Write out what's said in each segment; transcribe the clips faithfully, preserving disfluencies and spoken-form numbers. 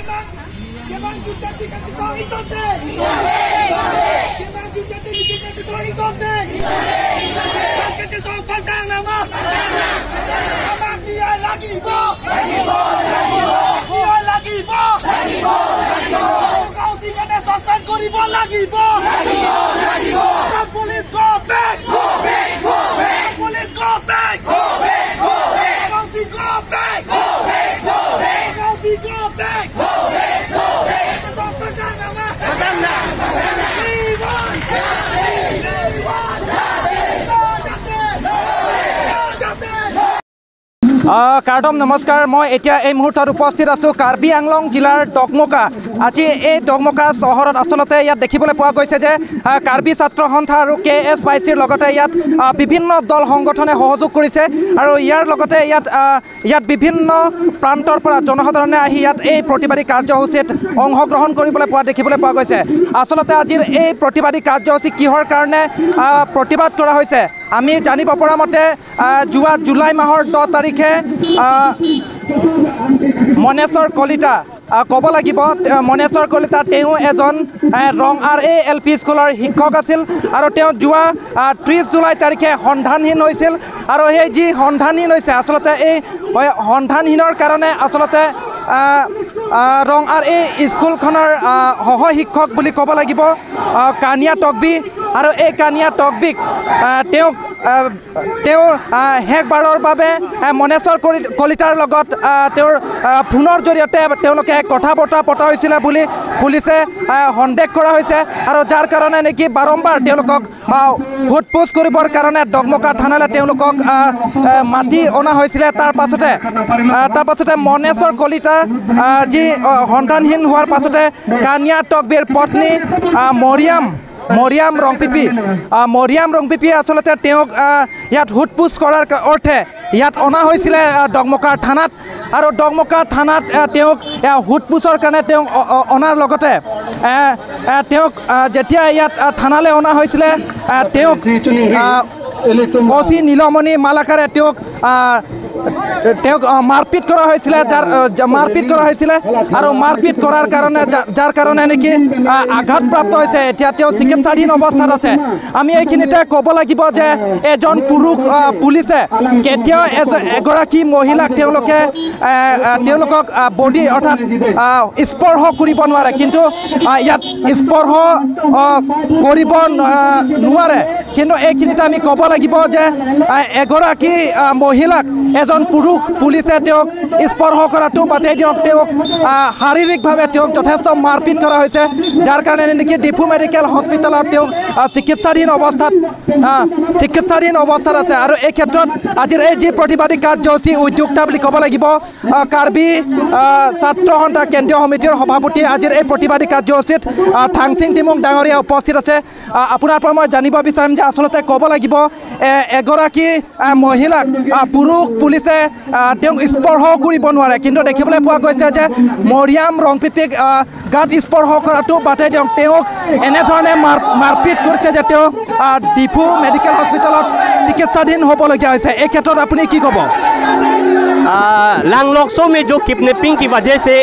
Kiman jut jati kachetok itok de. Kiman jut jati kachetok itok de. Kachetok pangkang nama. Amak dia lagi bo. Dia lagi bo. Kau tidak ada suspend kori bo lagi bo. Police go back. Go back. Go back. Police go back. Go back. Go back. Go back. Go back. Go back. আহ, কাৰ্ডম নমস্কাৰ। মই এতিয়া এই মুহূৰ্তত উপস্থিত আছো কাৰ্বি আংলং জিলাৰ ডকমকা। আজি এই ডকমকা চহৰত আচলতে ইয়াত দেখিবলৈ পোৱা গৈছে যে, আহ, কাৰ্বি ছাত্ৰ সন্থা আৰু কে এছ ৱাই চিৰ লগতে ইয়াত, আহ, বিভিন্ন দল সংগঠনে সহযোগ কৰিছে আৰু ইয়াৰ লগতে ইয়াত, আহ, ইয়াত বিভিন্ন প্ৰান্তৰ পৰা জনসাধাৰণে আহি ইয়াত এই প্ৰতিবাদী কাৰ্যসূচীত অংশগ্ৰহণ কৰিবলৈ পোৱা, দেখিবলৈ পোৱা গৈছে। আচলতে আজিৰ এই প্ৰতিবাদী কাৰ্যসূচী কিহৰ কাৰণে, আহ, প্ৰতিবাদ কৰা হৈছে, আমি জানিব পৰা মতে, আহ, যোৱা জুলাই মাহৰ দহ তাৰিখে, আহ, মনেশ্বৰ কলিতা, আহ, ক'ব লাগিব, আহ, মনেশ্বৰ কলিতা তেওঁ এজন, আহ, ৰং আৰ এ এল পি স্কুলৰ শিক্ষক আছিল আৰু তেওঁ যোৱা, আহ, ত্ৰিশ জুলাই তাৰিখে সন্ধানহীন হৈছিল। আৰু সেই যি সন্ধানহীন হৈছে, আচলতে এই, এই সন্ধানহীনৰ কাৰণে আচলতে, আহ, আহ, ৰং আৰ এ স্কুলখনৰ, আহ, সহ শিক্ষক বুলি ক'ব লাগিব, আহ, কানিয়া তকবি। আৰু এই কানিয়া তকবিক, আহ, তেওঁক, আহ, তেওঁ, আহ, শেষবাৰৰ বাবে, আহ, মনেশ্বৰ কলি-, কলিতাৰ লগত, আহ, তেওঁৰ, আহ, ফোনৰ জৰিয়তে তেওঁলোকে কথা বতৰা পতা হৈছিলে বুলি পুলিচে, আহ, সন্দেহ কৰা হৈছে আৰু যাৰ কাৰণে নেকি বাৰম্বাৰ তেওঁলোকক, আহ, সোধ পোছ কৰিবৰ কাৰণে ডকমকা থানালৈ তেওঁলোকক, আহ, আহ, মাতি অনা হৈছিলে। তাৰ পাছতে, আহ, তাৰ পাছতে মনেশ্বৰ কলিতা, আহ, যি, আহ, সন্ধানহীন হোৱাৰ পাছতে কানিয়া তকবিৰ পত্নী, আহ, মৰিয়াম মৰিয়াম ৰংপিপি, আহ, মৰিয়াম ৰংপিপি আচলতে তেওঁক, আহ, ইয়াত সোধ পোছ কৰাৰ কা-, অৰ্থে ইয়াত অনা হৈছিলে, আহ, ডকমকাৰ থানাত। আৰু ডকমকাৰ থানাত, আহ, তেওঁক, আহ, সোধ পোছৰ কাৰণে তেওঁক অ-, অ-, অনাৰ লগতে, আহ, আহ, তেওঁক, আহ, যেতিয়া ইয়াত, আহ, থানালৈ অনা হৈছিলে, আহ, তেওঁক, আহ, অ চি নীলমণি মালাকাৰে তেওঁক, আহ, তেওঁক, আহ, মাৰপিট কৰা হৈছিলে, যাৰ, আহ, যা-, মাৰপিট কৰা হৈছিলে আৰু মাৰপিট কৰাৰ কাৰণে যা-, যাৰ কাৰণে নেকি, আহ, আঘাতপ্ৰাপ্ত হৈছে। এতিয়া তেওঁ চিকিৎসাধীন অৱস্থাত আছে। আমি এইখিনিতে ক'ব লাগিব যে এজন পুৰুষ, আহ, পুলিচে কেতিয়াও এজ-, এগৰাকী মহিলাক তেওঁলোকে, আহ, আহ, তেওঁলোকক, আহ, বডি অৰ্থাৎ, আহ, স্পৰ্শ কৰিব নোৱাৰে, কিন্তু, আহ, ইয়াত স্পৰ্শ, আহ, কৰিব, আহ, নোৱাৰে। কিন্তু এইখিনিতে আমি ক'ব লাগিব যে, আহ, এগৰাকী, আহ, মহিলাক এজন পুৰুষ পুলিচে তেওঁক স্পৰ্শ কৰাটো বাদেই দিয়ক, তেওঁক, আহ, শাৰীৰিকভাৱে তেওঁক যথেষ্ট মাৰপিট কৰা হৈছে, যাৰ কাৰণে নেকি ডিফু মেডিকেল হস্পিটেলত তেওঁ, আহ, চিকিৎসাধীন অৱস্থাত, আহ, চিকিৎসাধীন অৱস্থাত আছে। আৰু এই ক্ষেত্ৰত আজিৰ এই যি প্ৰতিবাদী কাৰ্যসূচী উদ্যোক্তা বুলি ক'ব লাগিব, আহ, কাৰ্বি, আহ, ছাত্ৰ সন্থা কেন্দ্ৰীয় সমিতিৰ সভাপতি আজিৰ এই প্ৰতিবাদী কাৰ্যসূচীত, আহ, থাংচিং টিমুং ডাঙৰীয়া উপস্থিত আছে। আহ, আপোনাৰ পৰা মই জানিব বিচাৰিম যে আচলতে ক'ব লাগিব, এ, এগৰাকী, আহ, মহিলাক, আহ, পুৰুষ পুলিচে, আহ, তেওঁক স্পৰ্শ কৰিব নোৱাৰে, কিন্তু দেখিবলৈ পোৱা গৈছে যে মৰিয়াম ৰংপিপিক, আহ, গাত স্পৰ্শ কৰাটো বাদে তেওঁক, তেওঁক এনেধৰণে মাৰ-, মাৰপিট কৰিছে যে তেওঁ, আহ, ডিফু মেডিকেল হস্পিটেলত চিকিৎসাধীন হ'বলগীয়া হৈছে। এই ক্ষেত্ৰত আপুনি কি ক'ব? आ, लांगलोकसो में जो किडनैपिंग की वजह से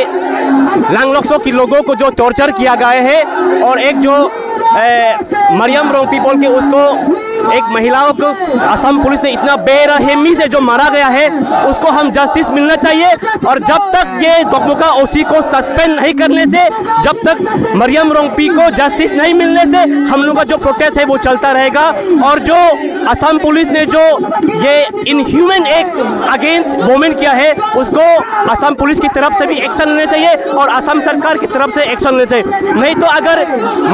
लांगलोकसो की लोगों को जो टॉर्चर किया गया है और एक जो, ए, मरियम रोंगपी बोल के उसको एक महिलाओं को असम पुलिस ने इतना बेरहमी से जो मारा गया है, उसको हम जस्टिस मिलना चाहिए। और जब तक ये डोकमोका ओसी को सस्पेंड नहीं करने से, जब तक मरियम रोंगपी को जस्टिस नहीं मिलने से हम लोग का जो प्रोटेस्ट है वो चलता रहेगा। और जो असम पुलिस ने जो ये इनह्यूमन एक्ट अगेंस्ट वुमेन किया है, उसको असम पुलिस की तरफ से भी एक्शन लेना चाहिए और असम सरकार की तरफ से एक्शन लेना चाहिए। नहीं तो अगर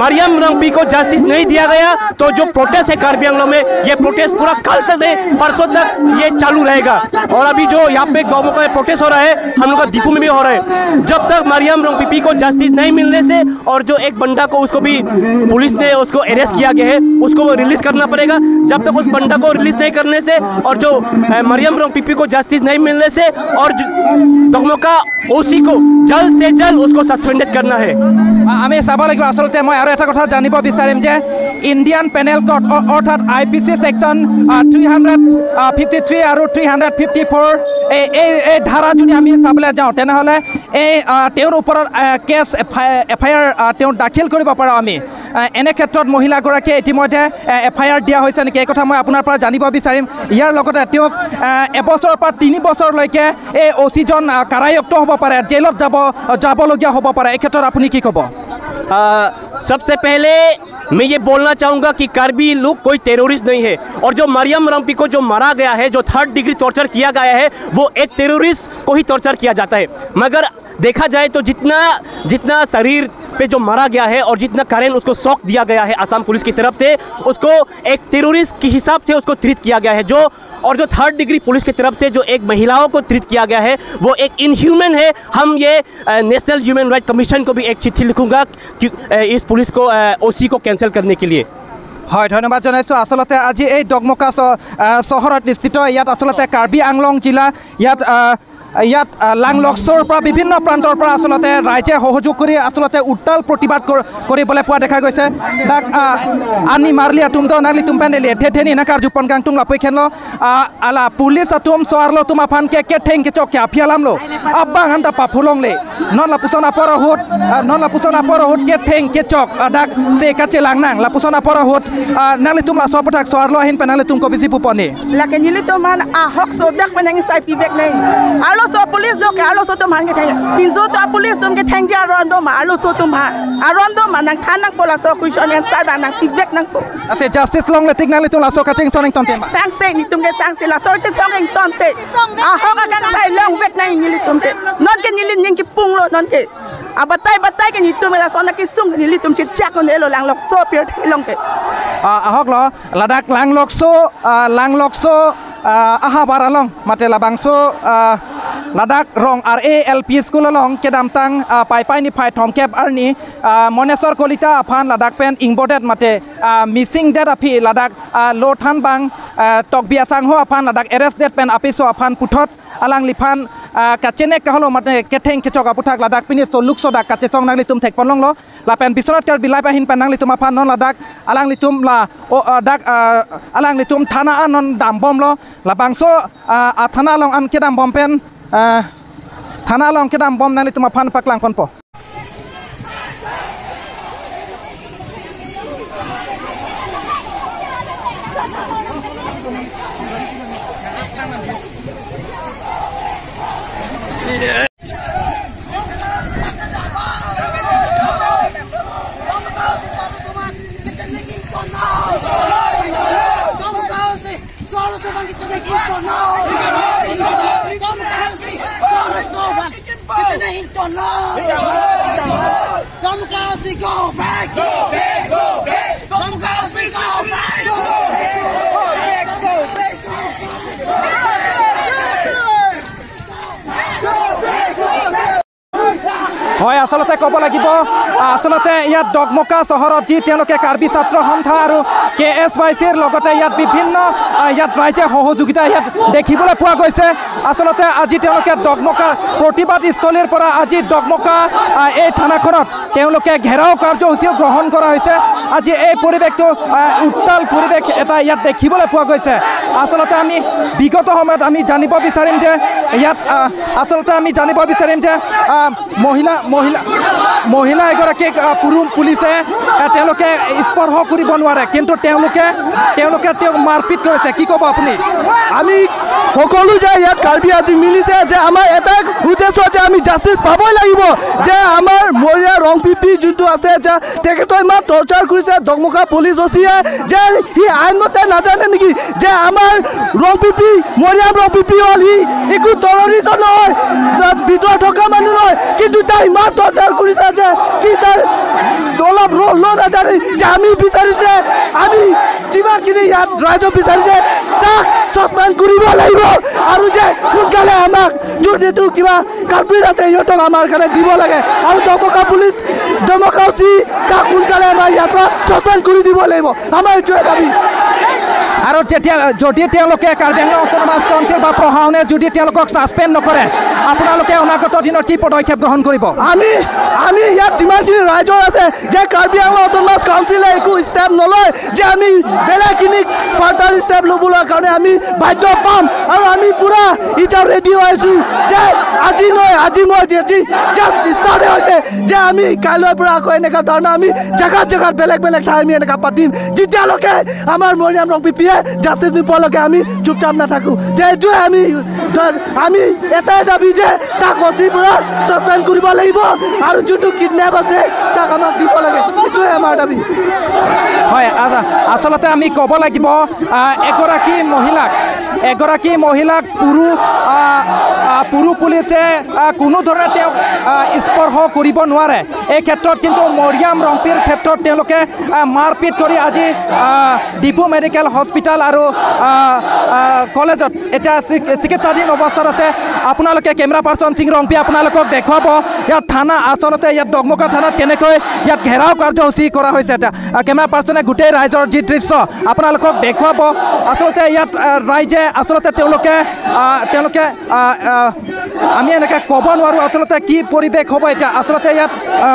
मरियम रोंगपी को जस्टिस नहीं दिया गया तो जो प्रोटेस्ट है कार्बी आंगलोंग में, ये प्रोटेस्ट पूरा कल तक नहीं, परसों तक ये चालू रहेगा। और अभी जो यहाँ पे गाँव में प्रोटेस्ट हो रहा है, हम लोग का डिफू में भी हो रहा है। जब तक मरियम रोंगपी को जस्टिस नहीं मिलने से और जो एक बंदा को, उसको भी पुलिस ने उसको अरेस्ट किया गया है, उसको वो रिलीज करना पड़ेगा। जब तक उस बंदा को रिलीज नहीं करने से और जो, अ, मरियम रोंगपी को जस्टिस नहीं मिलने से और जो, डोकमोका ओसी को जल्द से जल्द उसको सस्पेंडेड करना है। আ-, আমি চাব লাগিব। আচলতে মই আৰু এটা কথা জানিব বিচাৰিম যে ইণ্ডিয়ান পেনেল কোড, অ-, অৰ্থাৎ I P C section three hundred fifty three আৰু থ্ৰী হাণ্ড্ৰেড ফিফটি ফ'ৰ এই এই এই ধাৰা যদি আমি চাবলৈ যাওঁ, তেনেহ'লে এই আহ, তেওঁৰ ওপৰত আহ, কেছ এফ আই আৰ তেওঁ দাখিল কৰিব পাৰোঁ আমি। আহ, এনে ক্ষেত্ৰত মহিলাগৰাকীয়ে ইতিমধ্যে আহ, এফ আই আৰ দিয়া হৈছে নেকি, এই কথা মই আপোনাৰ পৰা জানিব বিচাৰিম। ইয়াৰ লগতে তেওঁক আহ, এবছৰৰ পৰা তিনি বছৰলৈকে এই অ চিজন আহ, কাৰায়ুক্ত হ'ব পাৰে, জেলত যাব যাবলগীয়া হ'ব পাৰে। এই ক্ষেত্ৰত আপুনি কি ক'ব? अ, सबसे पहले मैं ये बोलना चाहूँगा कि कार्बी लोग कोई टेररिस्ट नहीं है, और जो मरियम रंगपी को जो मारा गया है, जो थर्ड डिग्री टॉर्चर किया गया है, वो एक टेररिस्ट को ही टॉर्चर किया जाता है। मगर देखा जाए तो जितना जितना शरीर पे जो मारा गया है और जितना करेंट उसको शॉक दिया गया है आसाम पुलिस की तरफ से, उसको एक टेररिस्ट के हिसाब से उसको ट्रीट किया गया है। जो और जो थर्ड डिग्री पुलिस की तरफ से जो एक महिलाओं को ट्रीट किया गया है, वो एक इनह्यूमन है। हम ये नेशनल ह्यूमन राइट कमीशन को भी एक चिट्ठी लिखूंगा कि अ, इस पुलिस को ओसी को कैंसिल करने के लिए। হয়, ধন্যবাদ জনাইছোঁ। আচলতে আজি এই ডকমকা চ- আহ, চহৰত স্থিত ইয়াত আচলতে কাৰ্বি আংলং জিলা ইয়াত আহ, ইয়াত আহ, লাংলকচৰ পৰা বিভিন্ন প্ৰান্তৰ পৰা আচলতে ৰাইজে সহযোগ কৰি আচলতে উত্তাল প্ৰতিবাদ কৰ- কৰিবলৈ পোৱা দেখা গৈছে। Dak ah, ani marli atum do nanglitum pen le the the ni nangkarjupon kangtung lapu-ik henlo, ah, ala police atum so-arlo atum aphan ke ketheng kechok ke aphi alam lo. Abang anta paphu longle. Non lapuson apor ahut, ah, non lapuson apor ahut ketheng kechok, ah, dak se kachelang nang lapuson apor ahut, ah, nanglitum laso aputhak so-arlo ahin pen nanglitum kopisi pupon ni. Lake nelitum aphan ahok so dak pen nang sai pivek nang. Arloso police do ke arloso atum aphan ketheng. Pinso to police atum kethengji aron do ma arloso atum aphan. Aron do ma nangthan nangpo laso question answer ba nang pivek nangpo. Ase justice longle tik nanglitum laso kachengsong ingtonte ma? Sangse, nelitum ke sangse, laso chesong ingtonte. Ahok akang sai longvek nang nelitum te. Non ke neli ning kipung lo non ke. Abatai batai ke nelitum laso na kesung nelitum chechak un-elo langlokso apirthe along ke. Ah, ahok lo, ladak langlokso, ah, langlokso, ah, ahavar along, mate labangso, ah, ladak Rong R A L P School along kedamtang, ah, Paipai niphai thomkep arni, ah, Monesor Kolita aphan ladak pen ingbodet mate, ah, missing det aphi ladak, ah, lo thanbang, ah, Tokbi Asangho aphan ladak arrest det pen apiso aphan puthot alangliphan, ah, kachenek kaholo mate ketheng kechok aputhak ladak pini soluk sodak kachesong nanglitum thekpon longlo. Lapen Biswanath Karbi Live ahin pen nanglitum aphan non ladak alanglitum la o, ah, dak, ah, alanglitum thana an non dambomlo. Labangso, ah, a thana along an kedambom pen, ah, thana along kedambom nanglitum aphan paklangponpo. Go back! Go back! Go back! Go back! Go back! Go back! Go back! Go back! হয়, আচলতে ক'ব লাগিব, আচলতে ইয়াত ডকমকা চহৰত যি তেওঁলোকে কাৰ্বি ছাত্ৰ সন্থা আৰু কে এছ ৱাই চিৰ লগতে ইয়াত বিভিন্ন, আহ, ইয়াত ৰাইজে সহযোগিতা ইয়াত দেখিবলৈ পোৱা গৈছে। আচলতে আজি তেওঁলোকে ডকমকা প্ৰতিবাদস্থলীৰ পৰা আজি ডকমকা, আহ, এই থানাখনত তেওঁলোকে ঘেৰাও কাৰ্যসূচীও গ্ৰহণ কৰা হৈছে। আজি এই পৰিৱেশটো, আহ, উত্তাল পৰিৱেশ এটা ইয়াত দেখিবলৈ পোৱা গৈছে। আচলতে আমি বিগত সময়ত আমি জানিব বিচাৰিম যে ইয়াত, আহ, আচলতে আমি জানিব বিচাৰিম যে, আহ, মহিলা মহিলা মহিলা এগৰাকীক, আহ, পুৰুষ পুলিচে, আহ, তেওঁলোকে স্পৰ্শ কৰিব নোৱাৰে, কিন্তু তেওঁলোকে তেওঁলোকে তেওঁক মাৰপিট কৰিছে। কি ক'ব আপুনি? আমি সকলো যে ইয়াত কাৰ্বি আজি মিলিছে যে আমাৰ এটাই উদ্দেশ্য যে আমি জাষ্টিচ পাবই লাগিব, যে আমাৰ মৰিয়া ৰংপিপি যোনটো আছে যে তেখেতক ইমান টৰ্চাৰ কৰিছে ডকমকা পুলিচ অ চিয়ে, যে সি আইন মতে নাজানে নেকি যে আমাৰ ৰংপিপি, মৰিয়াম ৰংপিপি হ'ল সি একো টেৰৰিষ্ট নহয়, বিদ্ৰোহ থকা মানুহ নহয়, কিন্তু তাই ইমান টৰ্চাৰ কৰিছে যে কি তাৰ অলপ ল' নাজানে যে আমি বিচাৰিছে আমি যিমানখিনি ইয়াত ৰাইজক বিচাৰিছে তাক ছাছপেণ্ড কৰিব লাগিব আৰু যে সোনকালে আমাক যোন যিটো কিবা কালপ্ৰিট আছে সিহঁতক আমাৰ কাৰণে দিব লাগে আৰু ডকমকা পুলিচ, ডকমকা অ চি তাক সোনকালে আমাৰ ইয়াৰ পৰা ছাছপেণ্ড কৰি দিব লাগিব। আমাৰ এইটোৱে দাবী। আৰু তেতিয়া যদি তেওঁলোকে কাৰ্বি আংলং অট'নমাছ কাউন্সিল বা প্ৰশাসনে যদি তেওঁলোকক ছাছপেণ্ড নকৰে, আপোনালোকে অনাগত দিনত কি পদক্ষেপ গ্ৰহণ কৰিব? আমি, আমি ইয়াত যিমানখিনি ৰাইজৰ আছে যে কাৰ্বি আংলং অট'নমাছ কাউন্সিলে একো ষ্টেপ নলয় যে আমি বেলেগ খিনি ফাৰ্দাৰ ষ্টেপ ল'বলৈ কাৰণে আমি বাধ্য পাম। আৰু আমি পুৰা এতিয়া ৰেডি হৈ আছো যে আজি নহয়, আজি মই যে, আজি জাষ্ট ষ্টাৰ্ট হৈছে যে আমি কাইলৈৰ পৰা আকৌ এনেকা ধৰণে আমি জেগাত জেগাত বেলেগ বেলেগ ঠাই আমি এনেকা পাতিম। যেতিয়ালৈকে আমাৰ মৰিয়াম ৰংপিপিয়ে জাষ্টিছ নোপোৱালৈকে আমি চুপচাপ নাথাকো। যে এইটোৱে আমি, আমি এটাই দাবী যে তাক অচিৰ পৰা ছাছপেণ্ড কৰিব লাগিব আৰু যোনটো কিডনেপ আছে তাক আমাক দিব লাগে। এইটোৱে আমাৰ দাবী। হয়, আ-, আচলতে আমি ক'ব লাগিব, আ, এগৰাকী মহিলাক, এগৰাকী মহিলাক পুৰু, আ, আ, পুৰু পুলিচে, আ, কোনো ধৰণে তেওঁক, আ, স্পৰ্শ কৰিব নোৱাৰে। এই ক্ষেত্ৰত কিন্তু মৰিয়াম ৰংপিৰ ক্ষেত্ৰত তেওঁলোকে, আ, মাৰপিট কৰি আজি, আ, ডিফু মেডিকেল হস্পিটেল আৰু, আ, আ, কলেজত এতিয়া চিক-, চিকিৎসাধীন অৱস্থাত আছে। আপোনালোকে কেমেৰা পাৰ্চন সিং ৰংপি আপোনালোকক দেখুৱাব ইয়াত থানা, আচলতে ইয়াত ডগমকা থানাত কেনেকৈ ইয়াত ঘেৰাও কাৰ্যসূচী কৰা হৈছে। এতিয়া, আ, কেমেৰা পাৰ্চনে গোটেই ৰাইজৰ যি দৃশ্য আপোনালোকক দেখুৱাব। আচলতে ইয়াত, আ, ৰাইজে আচলতে তেওঁলোকে, আ, তেওঁলোকে, আ, আ, আমি এনেকে ক'ব নোৱাৰো আচলতে কি পৰিৱেশ হ'ব এতিয়া। আচলতে ইয়াত, আ,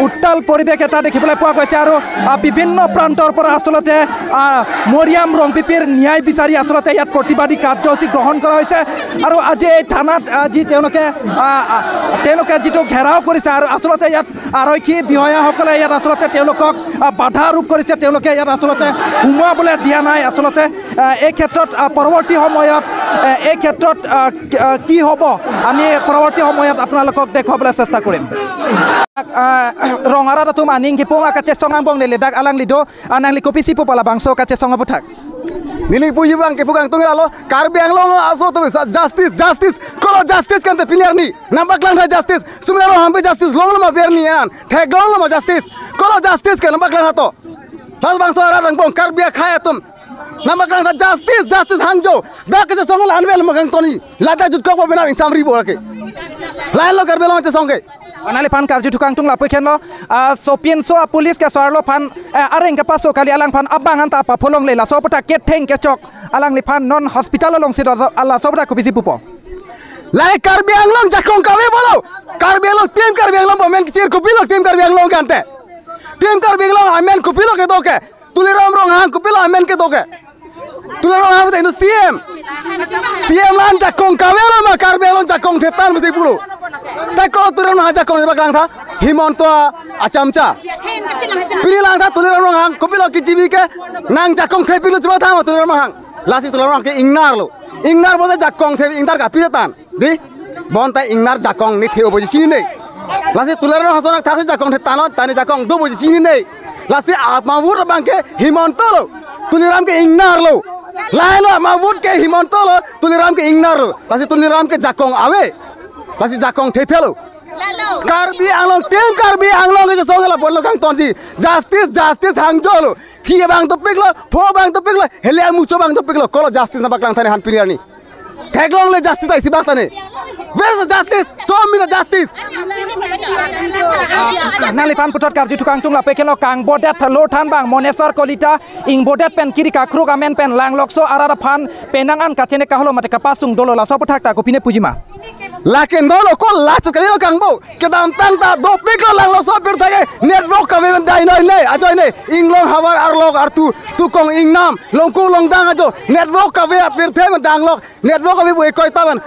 উত্তাল পৰিৱেশ এটা দেখিবলৈ পোৱা গৈছে আৰু, আ, বিভিন্ন প্ৰান্তৰ পৰা আচলতে, আ, মৰিয়াম ৰংপিপিৰ ন্যায় বিচাৰি আচলতে ইয়াত প্ৰতিবাদী কাৰ্যসূচী গ্ৰহণ কৰা হৈছে। আৰু আজি এই থানাত, আ, যি তেওঁলোকে, আ, আ, তেওঁলোকে যিটো ঘেৰাও কৰিছে আৰু আচলতে ইয়াত আৰক্ষী বিষয়াসকলে ইয়াত আচলতে তেওঁলোকক, আ, বাধা আৰোপ কৰিছে, তেওঁলোকে ইয়াত আচলতে সোমাবলৈ দিয়া নাই আচলতে। আ, এই ক্ষেত্ৰত, আ, পৰৱৰ্তী সময়ত, আ, এই ক্ষেত্ৰত, আ, কি, আ, কি হ'ব, আমি পৰৱৰ্তী সময়ত আপোনালোকক দেখুৱাবলৈ চেষ্টা কৰিম। আ, rong arat atum aning kepung akachesong angbong neli dak alangli do, a, nangli kopisi pupo labangso kachesong aputhak. Neli puji bang kepu kangtung lalo, Karbi Anglong aso atum sa-, justice, justice, kolo justice kan te pini arni, nangpaklang tha justice, sumila ro hampe justice, longlo ma berni an, theklonglo ma justice, kolo justice kan nangpaklang tha to. Labangso arat angbong Karbi akhei atum nangpaklang tha justice, justice hangjo. Dak kachesong la-an vel ma kangtoni. Ladak jutkok bo bina ingsam ri bo ke. Lahenlo Karbi Anglong chesong ke. Nangliphan karju thukangtung lapu-ik henlo, ah, sopinso a police keso arlo aphan, eh, areng kepaso kali, alangphan abang anta papholongle, laso aputhak ketheng kechok alangliphan non hospital alongsi do, laso aputhak kopisi pupo. Lahei Karbi Anglong jakong kave pulo. Karbi Anglong, Team Karbi Anglong bo amen kechir kopilo Team Karbi Anglong kan te. Team Karbi Anglong amen kopilo kedo ke. Tuliram Ronghang kopilo amen kedo ke. Tuliram Ronghang te inu C M. C M la-an jakong kavelo ma Karbi Anglong jakong thetan mesti pulo. Te ko Tuliram Ronghang jakong nangpaklang tha. Himanta achamcha. Pini lang tha Tuliram Ronghang kopilo ke G B ke nang jakong the pilo chuma tha ma Tuliram Ronghang. Lasi Tuliram Ronghang ke ingnar lo. Ingnar bo jakong the ingnar ka pi tan. Di, bonta ingnar jakong ne the-o puji chinine. Lasi Tuliram Ronghang ason athak si jakong the tanon, tani jakong do puji chinine. Lasi ama vote abang ke Himanta lo, Tuliram ke ingnar lo. Lahenlo ama vote ke Himanta lo, Tuliram ke ingnar lo. Lasi Tuliram ke jakong ave. Lasi jakong the thelo. Karbi Anglong, Team Karbi Anglong kechesong lapulo kangtonji. Justice, justice hangjo lo. Thi abang dopiklo, pho abang dopiklo, heli amucho abang dopiklo. Kolo justice nangpaklang tha ne han pini arni. Theklongle justice ta isi bak ta ne. Where is the justice? Show me the justice. Ah, nangliphan puthot karju thukangtung lapu-ik henlo, kangbodet lo thanbang Moneswar Kalita ingbodet pen kiri kakruk amen pen langlokso arat aphan penang an kachene kaholo mate kapasung dolo, laso aputhak ta kopine pujima. Lake nono ko last kalilo kangbo. Kedamtang ta dopiklo langlokso apirthe ke network kave pen dai noi ne, ajoine. Inglong havar arlok artu, tukong ingnam, longku longdang ajo. Network kave apirthe pen danglok. Network kave bu ekoi taban.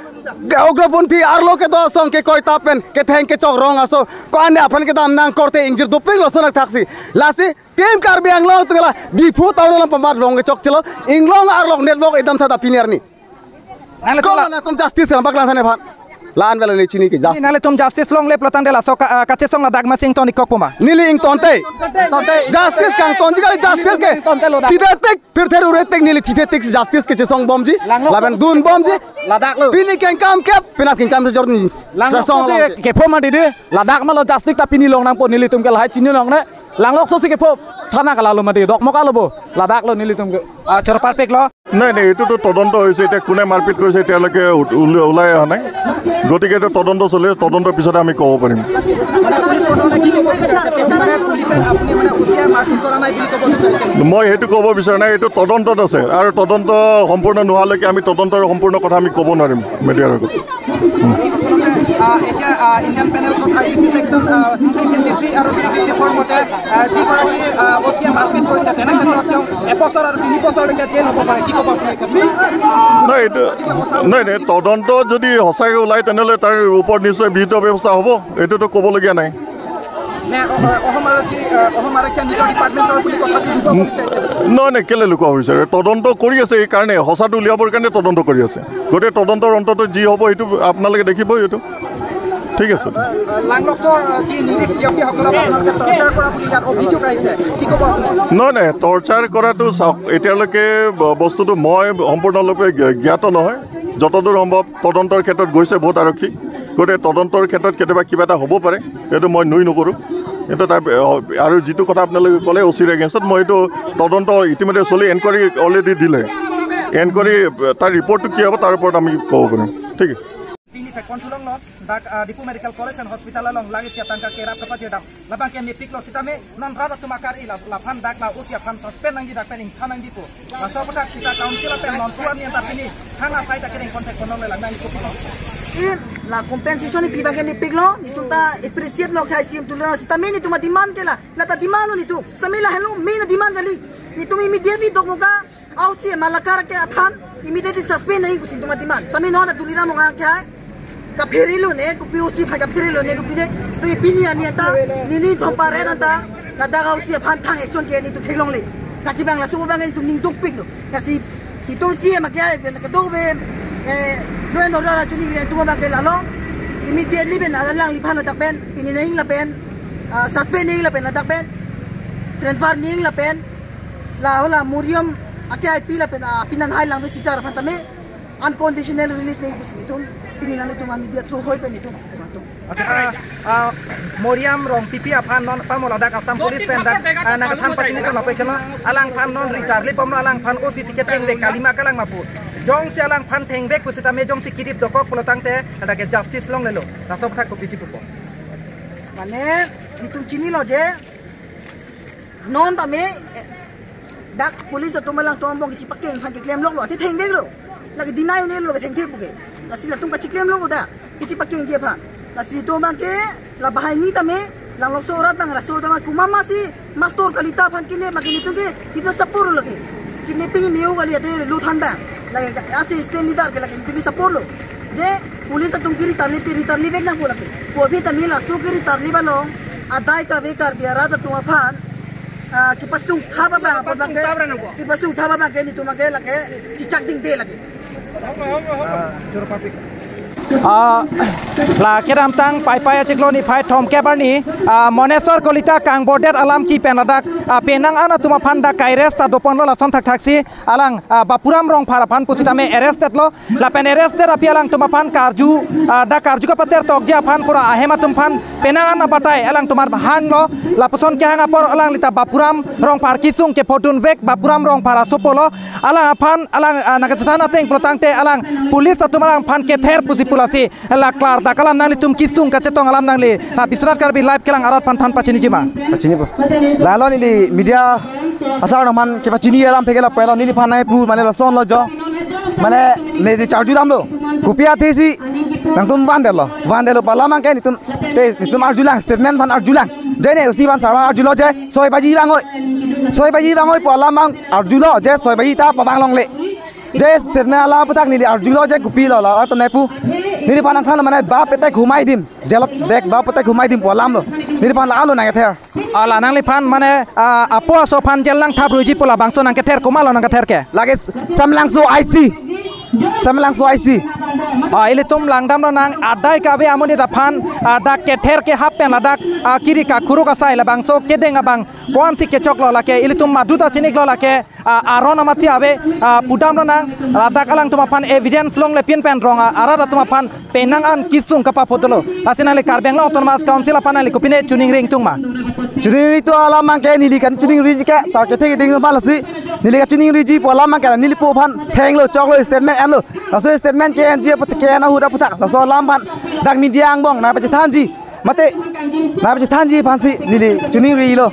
Ugroponthi arlo kedo asong ke koi tapen, ketheng kechok rong aso. Ko-an aphan kedam nang korte ingjir dopiklo ason athak si. Lasi Team Karbi Anglong atum la Diphu town along pamat rong kechok chelo. Inglong arlok network ekdam tha ta pini arni. Nanglitum la- Kolo nangtum justice nangpaklang tha nephan. La-an vel ne chini ke justice. Nanglitum justice longle pulo tangte laso ka, ah, kachesong ladak ma si ington-ik kok puma. Neli ingtonte. Justice kangtonji kali justice ke. Thithetik, pirthe rure tik neli thithetik justice kechesong bomji. Lapen dun bomji. Ladak lo. Pini kengkam kep, penap kengkam jorni. Kechesong lo. Kepho ma didi. Ladak ma lo justice ta pini long nangpo, nelitum ke lahai chini long ne. Langlokso si kepho thana kalalo mati, dokmoka lo bo, ladak lo nelitum ke, ah, chorparpik lo. নাই নাই, এইটোতো তদন্ত হৈছে। এতিয়া কোনে মাৰপিট কৰিছে এতিয়ালৈকে উল- উল- ওলাই অহা নাই। গতিকে এইটো তদন্ত চলি আছে, তদন্তৰ পিছতে আমি ক'ব পাৰিম। মানে পুলিচ প্ৰশাসনে কি ক'ব বিচাৰিছে? তেওঁ মানে পুলিচে, আপুনি মানে অ চিয়ে মাৰপিট কৰা নাই বুলি ক'ব বিচাৰিছে নেকি? মই সেইটো ক'ব বিচৰা নাই, এইটো তদন্তত আছে আৰু তদন্ত সম্পূৰ্ণ নোহোৱালৈকে আমি তদন্তৰ সম্পূৰ্ণ কথা আমি ক'ব নোৱাৰিম মিডিয়াৰ আগত। আহ, এতিয়া, আহ, Indian penal code I P C section, uh, three fifty three আৰু থ্ৰী ফিফটি ফ'ৰ মতে, আহ, যিগৰাকী, আহ, অ চিয়ে মাৰপিট কৰিছে, তেনে ক্ষেত্ৰত তেওঁ এবছৰ আৰু তিনি বছৰলৈকে জেল হ'ব পাৰে। কি ক'ব আপুনি এই ক্ষেত্ৰত? নাই, এইটো, যদি সঁচা নাই, নাই, তদন্ত যদি সঁচাকৈ ওলায়, তেনেহ'লে তাৰ ওপৰত নিশ্চয় বিহিত ব্যৱস্থা হ'ব, এইটোতো ক'বলগীয়া নাই। নে অ-, অ-, অসম আৰক্ষী, আহ, অসম আৰক্ষীয়ে নিজৰ ডিপাৰ্টমেণ্টৰ বুলি কথাটো লুকুৱাব বিচাৰিছে? নহয়, নহয়, কেলে লুকুৱাব বিচাৰে? তদন্ত কৰি আছে, এইকাৰণে সঁচাটো উলিয়াবৰ কাৰণে তদন্ত কৰি আছে। গতিকে তদন্তৰ অন্তত যি হ'ব, সেইটো আপোনালোকে দেখিবই এইটো। ঠিক আছে। লাংলকছৰ যি নিৰীহ ব্যক্তিসকলক আপোনালোকে টৰ্চাৰ কৰা বুলি ইয়াত অভিযোগ আহিছে, কি ক'ব আপুনি? নহয়, নহয়, টৰ্চাৰ কৰাটো চাওক, এতিয়ালৈকে ব- বস্তুটো মই সম্পূৰ্ণৰূপে জ্ঞ- জ্ঞাত নহয়। যতদূৰ সম্ভৱ তদন্তৰ ক্ষেত্ৰত গৈছে বহুত আৰক্ষী, গতিকে তদন্তৰ ক্ষেত্ৰত কেতিয়াবা কিবা এটা হ'ব পাৰে, এইটো মই নুই নকৰোঁ। এইটো তাৰ, অ, আৰু যিটো কথা আপোনালোকে ক'লে অ চিৰ এগেইনষ্টত, মই এইটো তদন্ত ইতিমধ্যে চলি, এনকুৱাৰী অলৰেডি দিলে। এনকুৱাৰী, তাৰ ৰিপৰ্টটো কি হ'ব, তাৰ ওপৰত আমি ক'ব পাৰিম। ঠিক আছে। Pini thek kon thulong lo, dak, ah, Diphu Medical College and Hospital along lang isi atangka kerap kapajirdam. Labang ke mepiklo sitame, non rat atum akar-i la, laphan dak la O C aphan suspend nangji dak pen ingthan nangji pu. Laso aputhak sita council pen non tuan ni anta pini, hang asai ta kereng contact konon le lang nangji pu. In la compensation ni pi abang ke mepiklo, netum ta appreciate lo khai sim tulo sitame netum a-demand ke la, la ta demand lo netum. Sitame la helo main a-demand kali. Netum immediately dokmoka, O C Malakar ke aphan immediately suspend nangji pusi netum a-demand. Sitame non Tuliram Ronghang ke hai kaphere lo ne, kopi O C aphan kaphere lo ne, kopi de, so pini ani anta, nini thom pare anta, ladak O C aphan thang action ke netum theklongle. Lasi abang laso abang netum ning dukpik lo. Lasi netum C M ke hai, ben kadokave, eh, law and order actually netum abang ke lalo. Immediately ben alangliphan ladak pen, pini nangji lapen, ah, suspend nangji lapen ladak pen, transfer nangji lapen, la hola Moriam ake I P lapen, ah, pinan hai lang besi char aphan tame unconditional release nangji pusi netum pini nangtum a-media through hoi pen netum, netum. Okay, ah, ah, Moriam Rongpipi aphan non pamo ladak Assam Police pen dak, ah, nangkethan pachini tong lapen keno alangphan non ri tarlip bomlo, alangphan O C si kethengvek kalima kalang ma pu. Jongsi alangphan thengvek pusitame jongsi kedip dokok pulo tangte ladak ke justice longlelo. Laso aputhak kopisi pupo. Mane netum chinilo je non tame, eh, dak police atum alangtum angbong kechipakeng aphan keklemloklo, athe thengveklo. Lake deny un-elo ke thengthe pu ke. Lasi latum kachiklemloklo dak kechipakengji aphan. Lasi netum abang ke la banghini tame, langlokso arat abang laso tame komat ma si mastor kalita aphan kidnap abang ke netum ke, netum support lo lake. Kidnapping me-o kali athe luthan abang. Lake assistant leader ke lake netum ke support lo. Je police atum kiri tarlip, kiri tarlipvek nangpo lake. Pu aphi tame laso kiri tarlip along adai kave Karbi arat atum aphan, ah, kepasung thap abang, apot abang ke, kepasung thap abang ke netum abang ke lake chechak dingde lake. Ah, la kedamtang Paipai achiklo niphai thomkep arni, ah, Monesor Kolita kangbordet alam kipen ladak, ah, penang an atum aphan dak ka-arrest ta doponlo, lason thakthaksi alang, ah, Bapuram Rongphar aphan pusitame arrested lo. Lapen arrested aphi alangtum aphan karju, ah, dak karju kapater tokji aphan pura ahem atum aphan penang an abatai alangtum aphan hanglo. Lapuson kehang apor alangli ta Bapuram Rongphar kesung kephodunvek Bapuram Rongphar asopo lo. Alangphan alang, ah, nangkachethan ateng pulo tangte alang police atum alangphan kether pusi pu lasi. La klardak alam nanglitum kesung kachetong alam nangli, ha, Biswanath Karbi Live kelang arat aphan than pachiniji ma? Pachinipo. Lalo neli media asar nangphan kepachini alam theke lapu lo, neliphan nai pu mane lason lo jo. Mane ne je charju damlo. Kopi athe si nangtum vandetlo. Vandetlo pu alam abang ke netum te netum arjulang, statement aphan arjulang. Je ne O C aphan sar aphan arjulo je soi baji vangoi. Soi baji vangoi pu alam abang arjulo je soi baji ta pavang longle. Je statement alam aputhak neli arjulo je kopilo la atum nai pu. Neliphan nangthanlo mane bap petek humai dim. Jelot bek bap petek humai dim pu alam lo. Neliphan la alo nangkether. Ah, la nangliphan mane, ah, apo aso aphan jel nangthap ruiji pu labangso nangkether, komatlo nangkether ke? Lake Samlangso I C. Samelangso I C. Ah, ilitum langdam lonang, adai kave amonit aphan, ah, dak kether kehap pen ladak, ah, kiri kakuruk asai labangso kedeng abang ko-ansi kechoklo lake, ilitum maduta chiniklo lake, ah, aron amatsi ave, ah, pudam lonang, ladak alangtum aphan evidence longle pin pen rong, ah, arat atum aphan penang an kesung kapaphodolo. Lasi nangli Karbi Anglong Autonomous Council aphan nangli kopine choningri ingtung ma? Choningri to alam abangke neli kachiningri ke, sa kethe keding ma lasi. Neli kachiningriji pu alam abangke neli po aphan thenglo, choklo, statement enlo. Laso statement ke-enji apot ke-en ahut aphuthak. Laso alam aphan dak media angbong nangpachethanji. Mate, nangpachethanji aphansi neli choningrilo.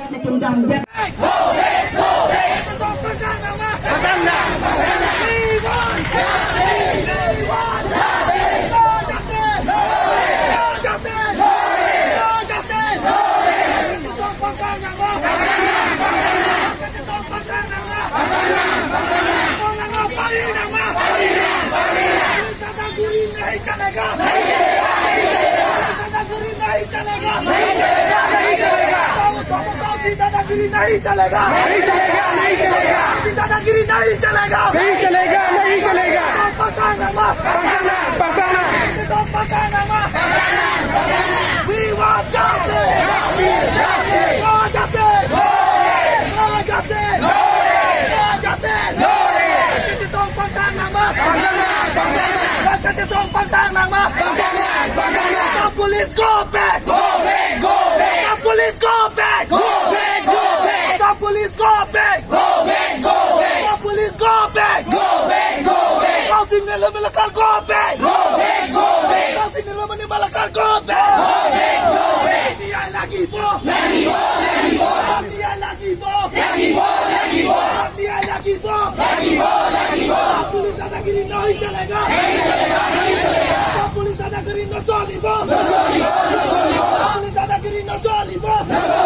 दादागिरी नहीं चलेगा। नहीं चलेगा, नहीं चलेगा। दादागिरी नहीं चलेगा। नहीं चलेगा, नहीं चलेगा। पकड़ना मत। पकड़ना, पकड़ना। पकड़ना मत। We want justice. Justice. No justice. No justice. No justice. Police, go back! Go back, go back! The police, go back! Go back, go back! The police, go back! Go back, go back! The police, go back! Go back, go back! Tausin Nilum Malakar, go back! Go back, go back! Tausin Nilum Malakar, go back! Go back, go back! Lagi po! Lagi po! Lagi po! Lagi po! Lagi po! Lagi po! Lagi po! Lagi po! Lagi po! Police दादागिरी नहीं चलेगा। नहीं चलेगा, नहीं चलेगा। Police दादागिरी न चलिबो। न चलिबो, न चलिबो। Police दादागिरी न चलिबो। न चलिबो।